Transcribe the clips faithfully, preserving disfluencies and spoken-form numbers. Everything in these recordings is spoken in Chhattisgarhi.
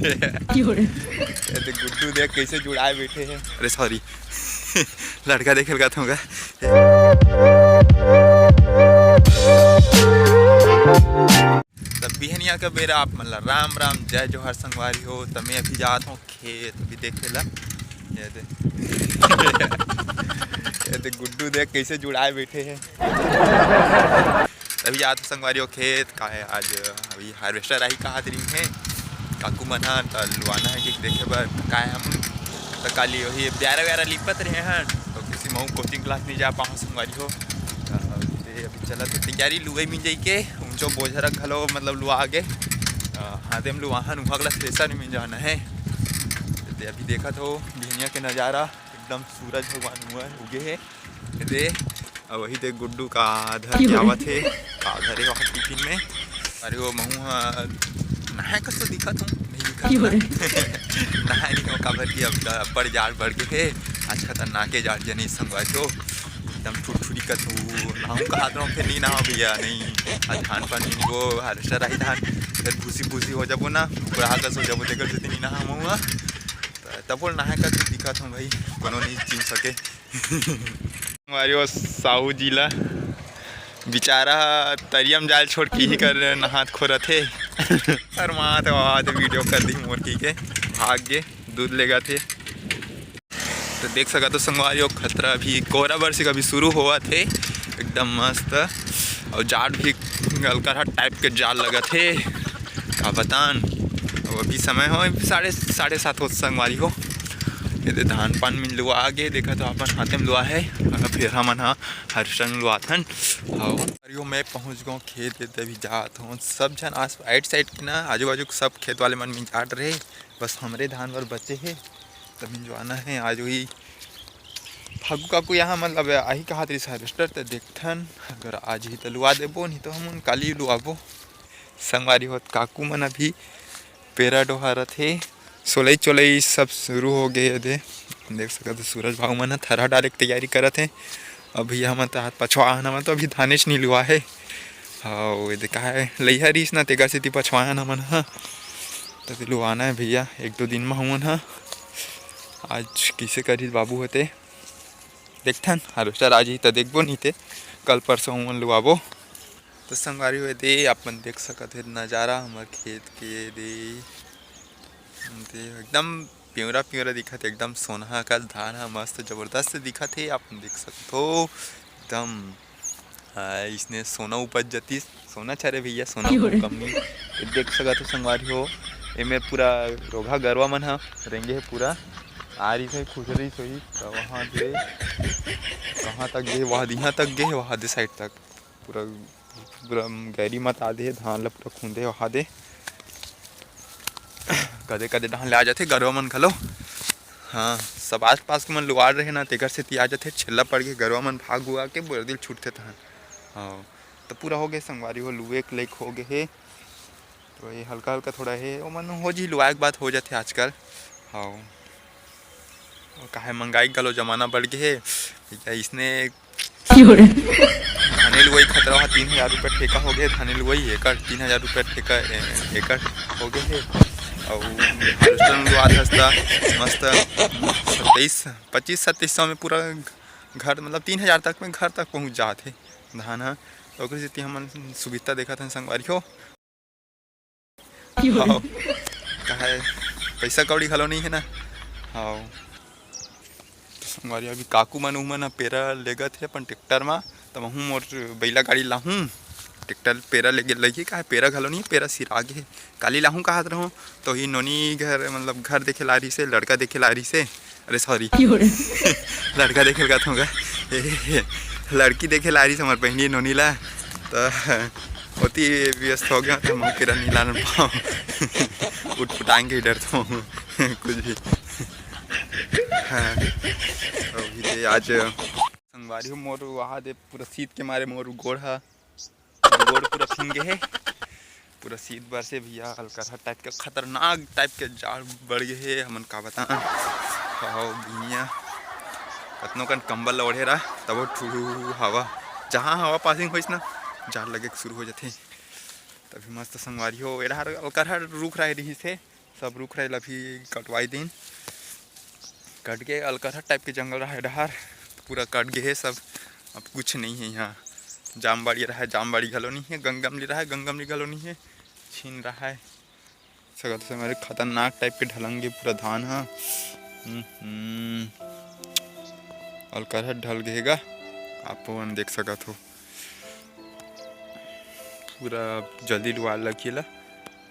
ये देख गुड्डू, देख कैसे जुड़ाए बैठे हैं। अरे सॉरी, लड़का देखे लगा था। तब बिहनिया का बेरा आप मन ला राम राम, जय जोहार संगवारी हो। त मैं अभी जात हूँ खेत, अभी देखे ला, ये दे, ये दे गुड्डू, देख कैसे जुड़ाए बैठे हैं। अभी जात हूँ संगवारी हो खेत, का है आज, अभी हार्वेस्टर आही कहात रही है काकू मन ह, त लुआना है कि देखे बर का है हम, त काली वही ब्यारा व्यारा लिपत रहे हैं, तो किसी महू कोचिंग क्लास नहीं जा पाऊँ संगवारी हो। त अभी चलत हे तैयारी, लुवई मिंजई के, उंचो बोझरा घलो मतलब लुआ गे। अ, हाथे में लुआहन, उहाँ ला थ्रेसर में मिंजाना है। ते अभी देखत हो बिहनिया के नजारा, एकदम सूरज भगवान हुआ उगे हे। दे, अब वही दे गुड्डू का आधा के आवत हे, का धरे वहाँ टिफिन में। अरे वो महू ह नहाए कस तो दिखत हूँ, नहीं दिखत हूँ ना। नहाए नहीं हो, काबर कि अब अब्बड़ जाड़ बढ़ गे हे, आज खतरनाके जाड़ जनी संगवारी हो। एकदम ठुरठुरी कथू, नहाऊं कहात रहूं, फिर नहीं नहाओ भैया, नहीं। आज धान पानी वो हार्वेस्टर आई धान, फिर भूसी भूसी हो जाबो ना, बुढ़ा कस हो जाबो, तेकर सेती नहीं नहा महुआ। त-, तब बोल नहाए का दिखत हूँ भाई, कोनो नहीं चिन सके। हमारे वो साहू जी ला बेचारा तरियम जाल छोड़ के ही कर नहात खोरत हे। शर्मात वात वीडियो कर दी मोर की के भाग गे दूध लेगा थे। तो देख सकत हो संगवारी हो, खतरा भी कोहरा बरसी का भी शुरू होवत हे, एकदम मस्त। और जाड़ भी अलकरहा टाइप के जाड़ लगत हे, का बतान। अब अभी समय हो साढ़े, साढ़े सात हो संगवारी हो। ये दे धान पान में लुआ आगे, देखा तो अपन हाथे में लुआ है, फिर हमन हा हर टन लुआथन। हाँ, अरे यो मैं पहुँच गो खेत, ये दे अभी जात हो। सब झन आस साइड साइड के ना, आजू बाजू के सब खेत वाले मन में जाट रहे, बस हमरे धान बर बचे हे। त मिंजवाना हे आज वही। फागू काकू यहाँ मतलब आही कहात रहिस हार्वेस्टर, त देखथन, अगर आज ही त लुआ देबो, नहीं तो हम काली लुआबो। संगवारी होत काकू मन अभी पेरा डोहारत हे, सोलई चोलई सब शुरू हो गए हे। दे देख सकत हो सूरज भाऊ मन ह थरहा डाले के तैयारी करत हे। अभी हमन त हाथ पछवा हन, हमन तो अभी धानेच नहीं लुआ हे। हाँ, ये दे का है, लइहा रहिस ना, तेकर सेती पछवायन हमन ह। त लुआना है भैया, एक दो दिन में हमन ह। आज किसे करिस बाबू होते, देखथन, हार्वेस्टर आज ही त देखबो, नहीं ते कल परसों हमन लुआबो। तो संगवारी हो दे, आप मन देख सकत हे नजारा हमर खेत के दे, दे एकदम पिंवरा पिंवरा दिखत हे, एकदम सोनहा कस धान ह मस्त जबरदस्त दिखत हे। आप मन देख सकत हो एकदम, आ, इसने सोना उपज जतिस, सोना छरे भैया, सोना को कमी। ये देख सकत हो संगवारी हो, एमे पूरा रोघा गरवा मन ह रेंगे हे पूरा। आ रही थे खुसरी सोई, तो वहाँ दे कहाँ तक गे, वहाँ दिहा तक गे, वहाँ दे साइड तक पूरा, पूरा गैरी मत आ दे, धान ला पूरा खुंदे वहा दे। कदे कदे डहान ले आ जाथे गरवा मन घलो। हाँ, सब आस पास के मन लुआर रहे ना, तेकर सेती आ जाथे, छेल्ला पड़ गे, गरवा मन भाग हुआ के बोर दिल छूटथे तहन। हाँ, तो पूरा हो गए संगवारी हो, लुए के लायक हो गए हे। तो ये हल्का हल्का थोड़ा हे, ओमन हो जी लुआए के बात हो जाथे आजकल। हाँ, और काहे महंगाई घलो जमाना बढ़ गए हे, या इसने धाने लुवई खतरा हा तीन हजार रुपये ठेका हो गए, धाने लुवई एकड़ तीन हजार रुपये ठेका, ए, एकड़ हो गए हे। और हार्वेस्टर में लुआत हस त मस्त सत्ताईस, पच्चीस सत्ताईस सौ में पूरा घर, मतलब तीन हजार तक में घर तक पहुँच जात हे धान ह। तो ओकरे सेती हमन सुविधा देखत हन संगवारी हो। हाँ। काहे, पैसा कौड़ी घलो नहीं है ना। हाँ। तो संगवारी, अभी काकू मन उमन ह पेरा लेगत हे अपन ट्रैक्टर मा, त महूँ मोर बैला गाड़ी लाहूँ, ट्रैक्टर पेरा लेगे लगी, काहे पेरा घलो नहीं, पेरा सिरा गे हे। काली लाहूँ कहत रहूँ, तो ही नोनी घर, मतलब घर देखे ला रही से, लड़का देखे ला रही से, अरे सॉरी, लड़का देखे लगा था, लड़की देखे ला रही से हमार बहनी नोनी ला, तो ओती व्यस्त हो गया, तो हम केरा नहीं लान पाओ। उठपुटांग के डरता हूँ कुछ भी। हाँ, अभी दे आज संगवारी हो मोर वहाँ दे पूरा शीत के मारे मोर गोड़ हा, गोड़ पूरा फींग गे हे। पूरा शीत बरसे भैया, अलकरहा टाइप के खतरनाक टाइप के जाड़ बढ़ गे हे, हमन का बताएं। कहो भैया, कतनो कन कंबल ल ओढ़े रह, तबो ठू हवा, जहाँ हवा पासिंग होइस ना, जाड़ लगे के शुरू हो जाथे। तभी मस्त संगवारी हो, ए डहर अलकरहा रुख राहे रहिस हे, सब रुख राई ला भी कटवाई दिन, कट के अलकरहा टाइप के जंगल रहा डहर, पूरा कट गे हे सब। अब कुछ नहीं है यहाँ। जामबाड़ी रहा है, जामबाड़ी घलो नहीं है, गंगमली रहा है, गंगमली घलो नहीं है, छीन रहा है। सकत हो संगवारी, खतरनाक टाइप के ढलंगे पूरा धान ह। हम्म, अलकरहा ढल गे हे गा, आप मन देख सकत हो। पूरा जल्दी लुआल लगही ला,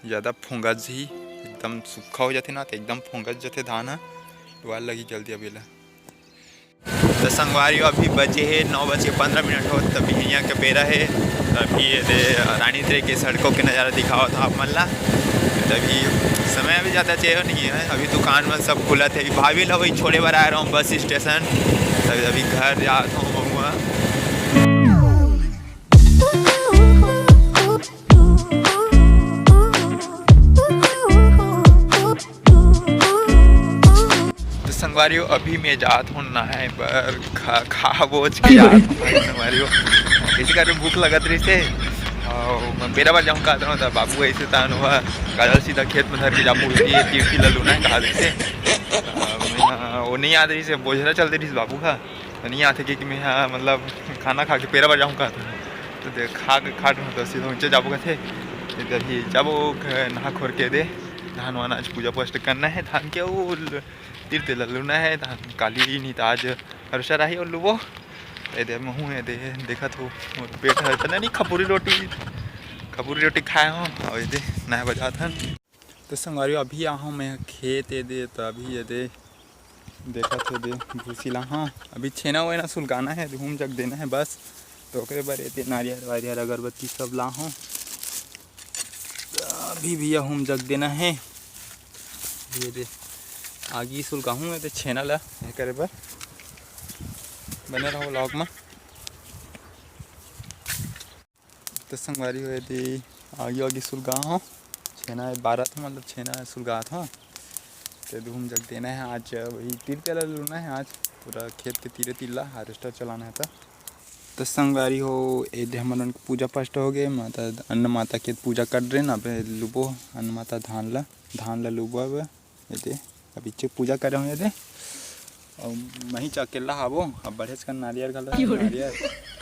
ज़्यादा फोंगज ही, एकदम सूखा हो जाथे ना, तो एकदम फोंगज जाथे धान ह, लुआल लगही जल्दी अब एला। तो संगवारी हो, अभी बजे हे नौ बज के पंद्रह मिनट हो, तभी यहाँ के बेरा हे। तो अभी ये दे रानी तरे के सड़कों के नज़ारा दिखावत हँव आप मन ला। तभी समय अभी ज़्यादा चाहिए नहीं है, अभी दुकान मन सब खुलत हे। अभी भाभी ला वही छोड़े बर आए रहूँ बस स्टेशन, तभी अभी घर जात हूँ महुआ। तो संगवारी हो, अभी मैं जात हूँ नहाए बर, खा, खा बोझ के जात हूँ संगवारी हो। इसी कारण भूख लगत रहिस हे। और मैं बेरा बर जाऊँ कहत रहूँ, तो बाबू ऐसे तान हुआ, काजल सीधा खेत में धर के जाबो, ये टिवकी ललू ना कहा देते। वो नहीं याद रहिस हे, बोझरा चल दे रहिस बाबू का, तो नहीं आते कि, कि मैं हाँ, मतलब खाना खा के पेरा बर जाऊँ कहत हूँ। तो देख, खा के, खा के तो सीधा ऊँचे जाबो कहते। इधर ही जाबो, नहा खोर के दे, धान वान आज पूजा पाठ करना है, धान के वो ल-, तीर तेल लूना है, धान काली नहीं तो आज हरुषा राही और लुबो। ए दे महू ए दे, देखत हो मोर पेट हर पता नहीं खपुरी रोटी, खपुरी रोटी खाए हो और ए दे नहा बजात हन। तो संगवारी हो, अभी आहूँ मैं खेत ए दे, तो अभी ए दे देखत हो दे भूसी ला हूँ। अभी छेना वेना सुलगाना है, हूम जग देना है बस। तो ओकरे बर ए दे नारियर वारियर अगरबत्ती सब ला हूँ। अभी भी हूम जग देना है। ये दे आगी सुलगाहूँ ए दे छेना ला, ये करे बर बने रहो vlog में। तो संगवारी हो, ए दे आगी आगी सुलगा हूँ, छेना बारत हूँ, मतलब छेना सुलगात हूँ। ते हूम जग देना है आज, वही तीर तेला लूना है आज, पूरा खेत के तीरे तीर ला harvester चलाना है। तो, तो संगवारी हो, ए दे हमन के पूजा पाठ हो गए, माता, अन्न माता के पूजा कर रहे ना, अब लुबो अन्न माता धान ला, धान ला लुबो अब। ए दे, अब इच्चे पूजा करे हूँ ए दे। और मही च अकेला हाबो, अब बढ़ेच कर नारियर घलो है, नारियर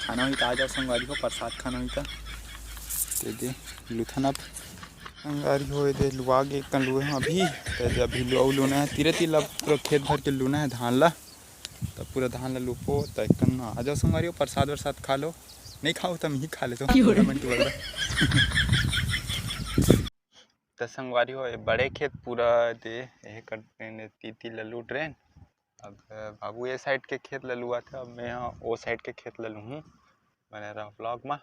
खाना हुई तो आ जाओ संगवारी हो, प्रसाद खाना हुई तो। ते दे, लुथन अब संगवारी हो, ए दे लुआ गे कन लुए हूँ अभी। ते दे अभी लुआ लूना है, तीरे तीर ला पूरा खेत भर के लूना है धान ला। तब पूरा धान ला लूपो, त एकन आ जाओ संगवारी हो, प्रसाद वरसाद खा लो। नहीं खाओ तो हम ही खा लेते हैं, मन की बोल रहा। त संगवारी हो, ये बड़े खेत पूरा दे, यही कर तीती ल लूट रहे। अब बाबू ये side के खेत ल लुआ थे, अब मैं यहाँ ओ side के खेत ल लूहूँ। बने रहो vlog में।